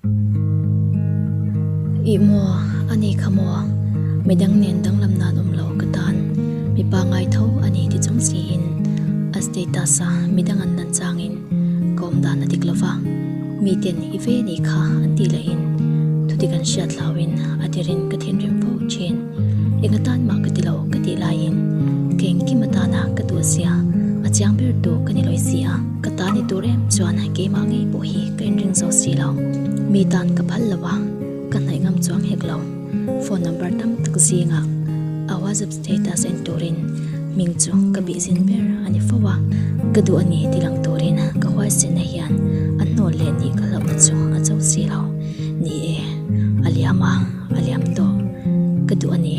Ih maw, a ni kha maw? Midang nen danglam nan awm lo ka tan mipa ngai tho a ni ti chung siin a status a midang an lan changin ka awm dan a dik lo va, miten i ve ni kha an tih lahin thudik an hriat hlauin a tirin ka thinrim fo thin. Eng atan mah ka ti lo ka tih laiin ka engkim atana ka duh zia a chiang ber tu ka ni lawi si a, ka ta ni tur em chuan keimah ngei pawh hi ka inring zo si lo. Mi tan ka phal lo a, ka hnaih ngam chuang hek lo. Phone number tam tak zingah a WhatsApp status en turin hming chu ka bih zin ber a ni fo a, ka duh a ni ti lang turin ka huaisenna hian a hnawl leh nih ka hlauhna chu a cho si lo. Ni e, a liam a. A liam tawh. Ka duh a ni.